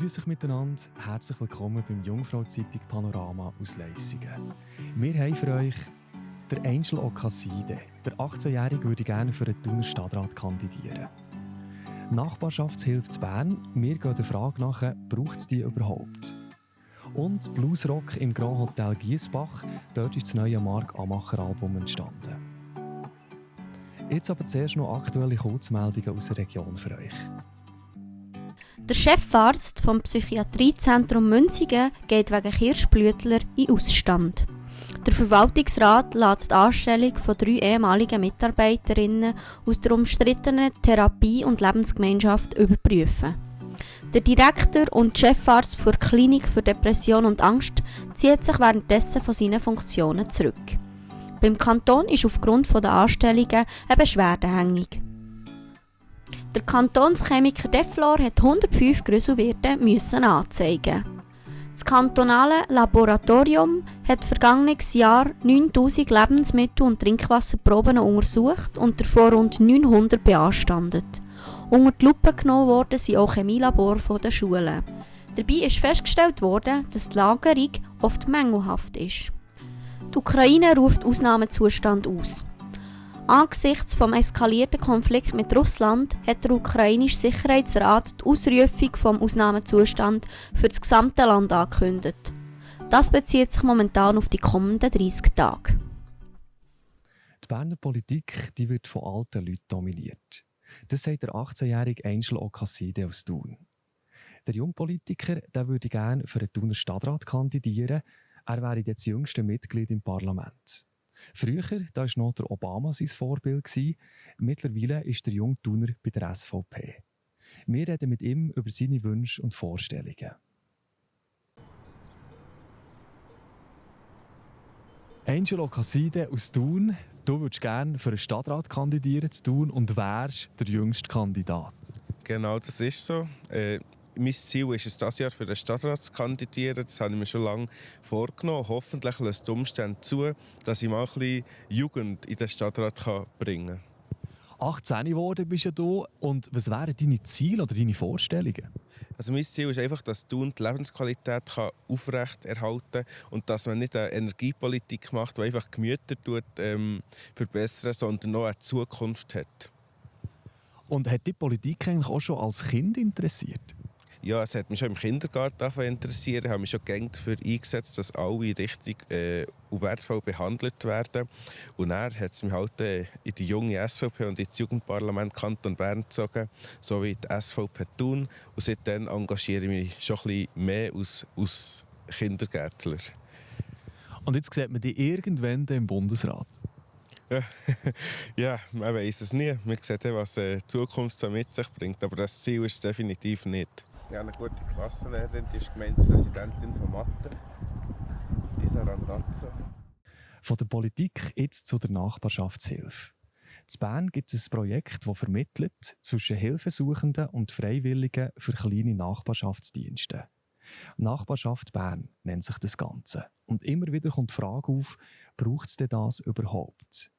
Grüß euch miteinander, herzlich willkommen beim Jungfrau-Zeitung Panorama aus Leissigen. Wir haben für euch den Angel Okasside. Der 18-Jährige würde gerne für den Thuner Stadtrat kandidieren. Nachbarschaftshilfe zu Bern. Wir gehen der Frage nach, braucht es die überhaupt? Und Bluesrock im Grand Hotel Giesbach. Dort ist das neue Marc Amacher-Album entstanden. Jetzt aber zuerst noch aktuelle Kurzmeldungen aus der Region für euch. Der Chefarzt vom Psychiatriezentrum Münzigen geht wegen Kirschblütler in Ausstand. Der Verwaltungsrat lässt die Anstellung von 3 ehemaligen Mitarbeiterinnen aus der umstrittenen Therapie- und Lebensgemeinschaft überprüfen. Der Direktor und Chefarzt der Klinik für Depression und Angst zieht sich währenddessen von seinen Funktionen zurück. Beim Kanton ist aufgrund der Anstellungen eine Beschwerde hängig. Der Kantonschemiker Deflor hat 105 Grüselwirte anzeigen. Das kantonale Laboratorium hat vergangenes Jahr 9000 Lebensmittel- und Trinkwasserproben untersucht und davon rund 900 beanstandet. Unter die Lupe genommen worden sind auch Chemielabore der Schulen. Dabei ist festgestellt worden, dass die Lagerung oft mängelhaft ist. Die Ukraine ruft Ausnahmezustand aus. Angesichts des eskalierten Konflikts mit Russland hat der ukrainische Sicherheitsrat die Ausrufung des Ausnahmezustands für das gesamte Land angekündigt. Das bezieht sich momentan auf die kommenden 30 Tage. Die Berner Politik die wird von alten Leuten dominiert. Das sagt der 18-jährige Angel Okasside aus Thun. Der Jungpolitiker der würde gerne für den Thuner Stadtrat kandidieren. Er wäre das jüngste Mitglied im Parlament. Früher war noch der Obama sein Vorbild. Mittlerweile ist der junge Thuner bei der SVP. Wir reden mit ihm über seine Wünsche und Vorstellungen. Angel Okasside aus Thun, du würdest gerne für den Stadtrat kandidieren zu Thun und wärst der jüngste Kandidat. Genau, das ist so. Mein Ziel ist es, dieses Jahr für den Stadtrat zu kandidieren. Das habe ich mir schon lange vorgenommen. Hoffentlich lassen die Umstände zu, dass ich mal ein bisschen Jugend in den Stadtrat bringen kann. 18 geworden bist du. Und was wären deine Ziele oder deine Vorstellungen? Also mein Ziel ist einfach, dass Thun die Lebensqualität aufrechterhalten kann und dass man nicht eine Energiepolitik macht, die einfach Gemüter verbessern, sondern noch eine Zukunft hat. Und hat die Politik eigentlich auch schon als Kind interessiert? Ja, es hat mich schon im Kindergarten interessiert. Ich habe mich schon gängig dafür eingesetzt, dass alle richtig und wertvoll behandelt werden. Und dann hat es mich halt in die junge SVP und ins Jugendparlament Kanton Bern gezogen, sowie die SVP Thun. Und seitdem engagiere ich mich schon ein bisschen mehr als Kindergärtler. Und jetzt sieht man dich irgendwann im Bundesrat? Ja, man weiß es nie. Man sieht, was die Zukunft so mit sich bringt. Aber das Ziel ist es definitiv nicht. Ich habe eine gute Klassenlehrerin, die ist Gemeindepräsidentin von Mathe, Lisa Randazzo. Von der Politik jetzt zu der Nachbarschaftshilfe. In Bern gibt es ein Projekt, das vermittelt zwischen Hilfesuchenden und Freiwilligen für kleine Nachbarschaftsdienste. Nachbarschaft Bern nennt sich das Ganze. Und immer wieder kommt die Frage auf, braucht es denn das überhaupt?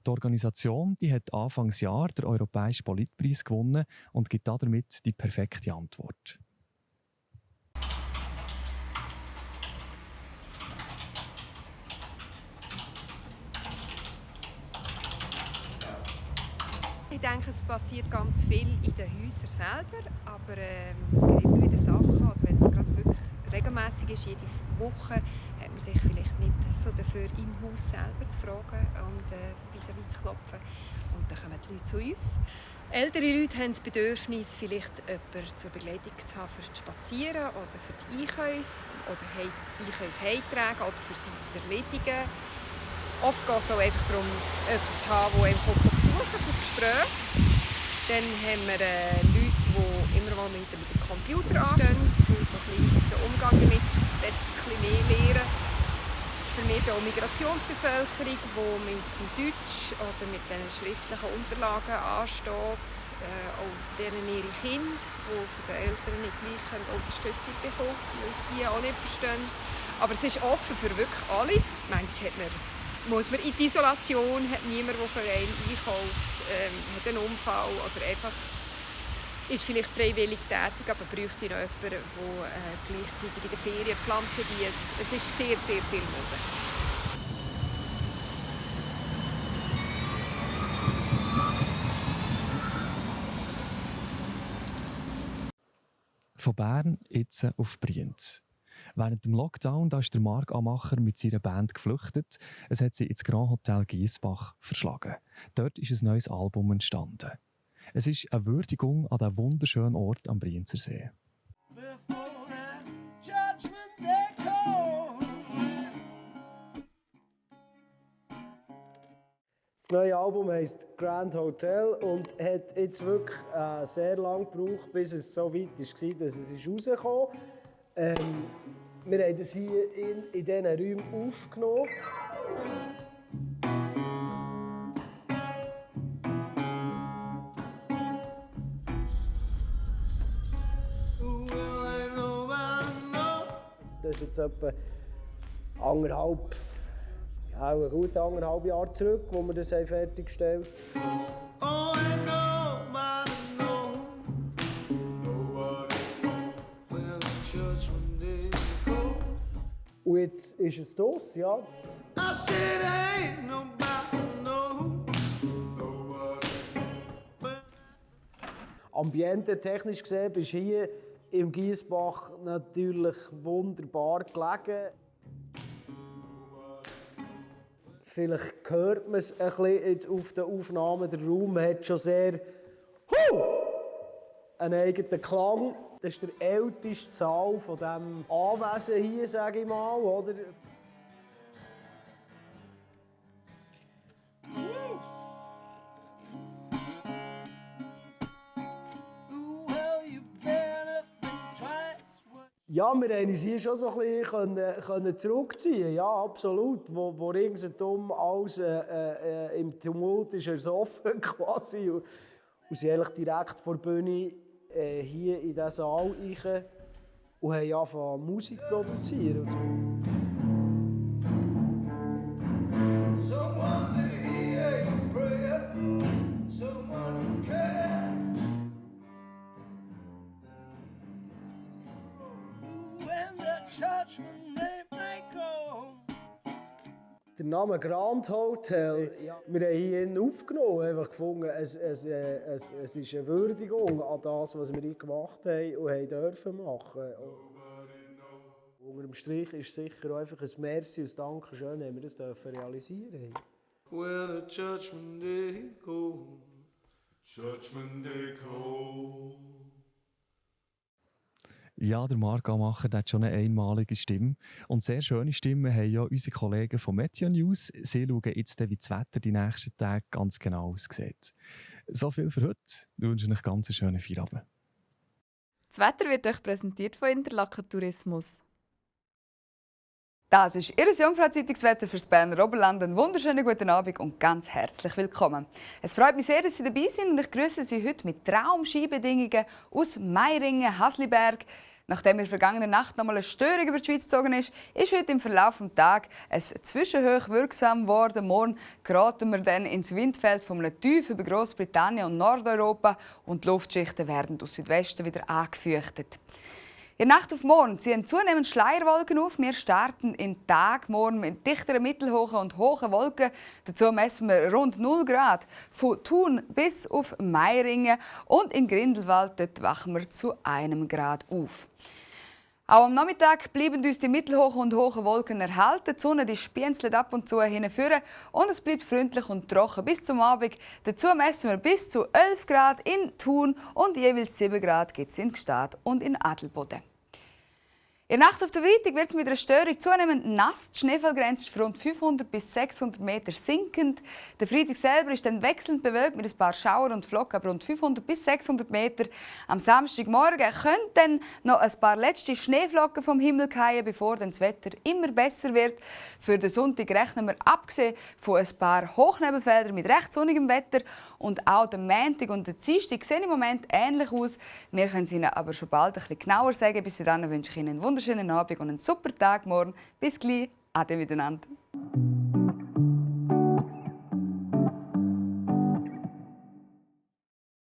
Die Organisation die hat Anfangsjahr den Europäischen Politpreis gewonnen und gibt damit die perfekte Antwort. Ich denke, es passiert ganz viel in den Häusern selber, aber es gibt immer wieder Sachen, oder wenn es gerade wirklich regelmäßig ist, jede Woche, hat man sich vielleicht nicht so dafür im Haus selber zu fragen und vis-à-vis zu klopfen. Und dann kommen die Leute zu uns. Ältere Leute haben das Bedürfnis, vielleicht jemanden zur Begleitung zu haben für das Spazieren oder für die Einkäufe oder Einkäufe heimtragen oder für sie zu erledigen. Oft geht es auch einfach darum, jemanden zu haben, der einen besuchen für Gespräche. Dann haben wir Leute, die immer mal mit dem Computer anstehen, die so ein bisschen den Umgang damit mehr lernen. Vermehrt auch Migrationsbevölkerung, die mit dem Deutsch oder mit den schriftlichen Unterlagen ansteht. Auch deren ihre Kinder, die von den Eltern nicht gleich Unterstützung bekommen, weil sie die auch nicht verstehen. Aber es ist offen für wirklich alle. Manchmal muss man in die Isolation, hat niemand, der für einen einkauft, hat einen Unfall oder einfach ist vielleicht freiwillig tätig, aber bräuchte noch jemanden, der gleichzeitig in den Ferien Pflanzen gießt. Es ist sehr, sehr viel möglich. Von Bern jetzt auf Brienz. Während dem Lockdown da ist der Marc Amacher mit seiner Band geflüchtet. Es hat sie ins Grand Hotel Giesbach verschlagen. Dort ist ein neues Album entstanden. Es ist eine Würdigung an diesen wunderschönen Ort am Brienzer See. Das neue Album heisst Grand Hotel und hat jetzt wirklich sehr lange gebraucht, bis es so weit war, dass es rausgekommen ist. Wir haben das hier in diesen Räumen aufgenommen. Das ist jetzt etwa anderthalb, ja, ein gut 1,5 Jahre zurück, wo wir das fertiggestellt haben. Und jetzt ist es das, ja. Ambiente-technisch gesehen bist du hier im Giesbach natürlich wunderbar gelegen. Vielleicht hört man es ein bisschen jetzt auf den Aufnahmen. Der Raum hat schon sehr einen eigenen Klang. Das ist der älteste Saal von diesem Anwesen hier, sage ich mal. Oder? Ja, wir haben uns hier schon so ein bisschen zurückziehen. Ja, absolut. Wo ringsherum alles im Tumult ist ersoffen quasi. Und sind eigentlich direkt vor der Bühne hier in diesen Saal rein und haben angefangen Musik zu produzieren. Der Name Grand Hotel, wir haben hier aufgenommen, einfach gefunden, es ist eine Würdigung an das, was wir hier gemacht haben und haben dürfen machen. Unter dem Strich ist sicher auch einfach ein Merci und ein Dankeschön, dass wir das dürfen realisieren. When the judgment day comes, judgment day comes. Ja, der Marc Amacher hat schon eine einmalige Stimme. Und sehr schöne Stimmen haben ja unsere Kollegen von Meteo News. Sie schauen jetzt, wie das Wetter die nächsten Tage ganz genau aussieht. So viel für heute. Wir wünschen euch ganz einen schönen Feierabend. Das Wetter wird euch präsentiert von Interlaken Tourismus. Das ist Ihr Jungfrau-Zeitungswetter für das Berner Oberland. Einen wunderschönen guten Abend und ganz herzlich willkommen. Es freut mich sehr, dass Sie dabei sind und ich grüße Sie heute mit Traumskibedingungen aus Meiringen, Hasliberg. Nachdem in der vergangenen Nacht noch mal eine Störung über die Schweiz gezogen ist heute im Verlauf des Tages ein Zwischenhoch wirksam geworden. Morgen geraten wir dann ins Windfeld von einem Tief über Großbritannien und Nordeuropa und die Luftschichten werden aus Südwesten wieder angefeuchtet. In der Nacht auf morgen ziehen zunehmend Schleierwolken auf. Wir starten in den Tag morgen mit dichteren, mittelhohen und hohen Wolken. Dazu messen wir rund 0 Grad. Von Thun bis auf Meiringen und in Grindelwald dort wachen wir zu 1 Grad auf. Auch am Nachmittag bleiben uns die mittelhohen und hohen Wolken erhalten. Die Sonne die spienzelt ab und zu hinführen und es bleibt freundlich und trocken bis zum Abend. Dazu messen wir bis zu 11 Grad in Thun und jeweils 7 Grad gibt es in Gstaad und in Adelboden. In der Nacht auf der Freitag wird es mit einer Störung zunehmend nass. Die Schneefallgrenze ist von rund 500 bis 600 Meter sinkend. Der Freitag selber ist dann wechselnd bewölkt mit ein paar Schauer und Flocken ab rund 500 bis 600 Meter. Am Samstagmorgen können dann noch ein paar letzte Schneeflocken vom Himmel fallen, bevor dann das Wetter immer besser wird. Für den Sonntag rechnen wir, abgesehen von ein paar Hochnebelfeldern mit recht sonnigem Wetter, und auch der Montag und der Dienstag sehen im Moment ähnlich aus. Wir können es Ihnen aber schon bald ein bisschen genauer sagen. Bis dahin wünsche ich Ihnen einen wunderschönen Abend und einen super Tag morgen. Bis gleich. Ade miteinander.